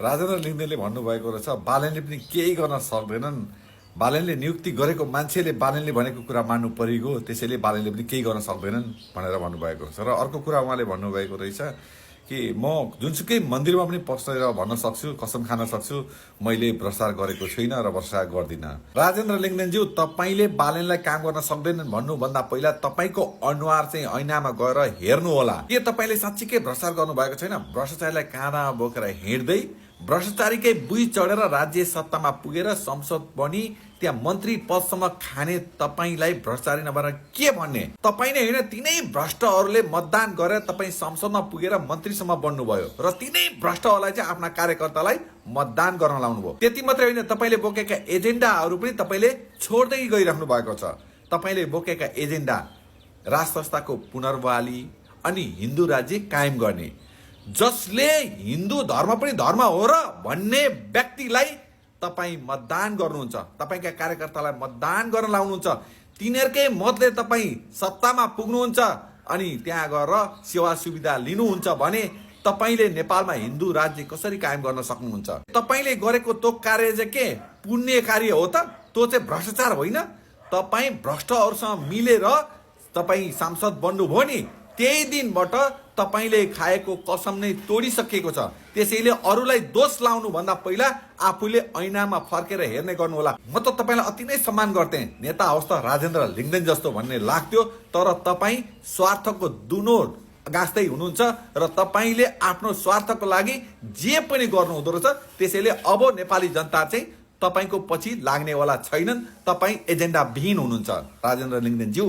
राजेन्द्र लिङ्गदेनले भन्नुभएको रहेछ बालेनले पनि केही गर्न सक्दैनन्, बालेनले नियुक्ति गरेको मान्छेले बालेनले भनेको कुरा मान्नु परिगयो, त्यसैले बालेनले पनि केही गर्न सक्दैनन् भनेर भन्नुभएको छ। र अर्को कुरा उहाँले भन्नुभएको रहेछ कि म जुनसुकै मन्दिरमा पनि पसेर भन्न सक्छु, कसम खान सक्छु, मैले भ्रष्टाचार गरेको छुइनँ र भ्रष्टाचार गर्दिनँ। राजेन्द्र लिङ्गदेनज्यू, तपाईँले बालेनलाई काम गर्न सक्दैनन् भन्नुभन्दा पहिला तपाईँको अनुहार चाहिँ ऐनामा गएर हेर्नु होला। के तपाईँले साँच्चीकै भ्रष्टाचार गर्नुभएको छैन? भ्रष्टाचारीलाई काँधामा बोकेर हिँड्दै भ्रष्टाचारीकै बुई चढेर राज्य सत्तामा पुगेर संसद बनी त्यहाँ मन्त्री पदसम्म खाने तपाईँलाई भ्रष्टाचारी नभएर के भन्ने? तपाईँ नै होइन, तिनै भ्रष्टहरूले मतदान गरेर तपाईँ संसदमा पुगेर मन्त्रीसम्म बन्नुभयो र तिनै भ्रष्टहरूलाई चाहिँ आफ्ना कार्यकर्तालाई मतदान गर्न लाउनु भयो। त्यति मात्रै होइन, तपाईँले बोकेका एजेन्डाहरू पनि तपाईँले छोड्दै गइराख्नु भएको छ। तपाईँले बोकेका एजेन्डा राज संस्थाको पुनर्बहाली अनि हिन्दू राज्य कायम गर्ने, जसले हिन्दू धर्म पनि धर्म हो र भन्ने व्यक्तिलाई तपाईँ मतदान गर्नुहुन्छ, तपाईँका कार्यकर्तालाई मतदान गर्न लाउनुहुन्छ, तिनीहरूकै मतले तपाईँ सत्तामा पुग्नुहुन्छ अनि त्यहाँ गएर सेवा सुविधा लिनुहुन्छ भने तपाईँले नेपालमा हिन्दू राज्य कसरी कायम गर्न सक्नुहुन्छ? तपाईँले गरेको त्यो कार्य चाहिँ के पुण्य कार्य हो त? त्यो चाहिँ भ्रष्टाचार होइन। तपाईँ भ्रष्टहरूसँग मिलेर तपाईँ सांसद बन्नुभयो नि, त्यही दिनबाट तपाईँले खाएको कसम नै तोडिसकेको छ। त्यसैले अरूलाई दोष लाउनु भन्दा पहिला आफूले ऐनामा फर्केर हेर्ने गर्नु होला। म त तपाईँलाई अति नै सम्मान गर्थेँ, नेता होस् त राजेन्द्र लिङ्गदेन जस्तो भन्ने लाग्थ्यो, तर तपाईँ स्वार्थको दुनो गाँच्दै हुनुहुन्छ र तपाईँले आफ्नो स्वार्थको लागि जे पनि गर्नुहुँदो रहेछ। त्यसैले अब नेपाली जनता चाहिँ तपाईँको पछि लाग्नेवाला छैनन्। तपाईँ एजेन्डा विहीन हुनुहुन्छ राजेन्द्र लिङ्गदेनज्यू।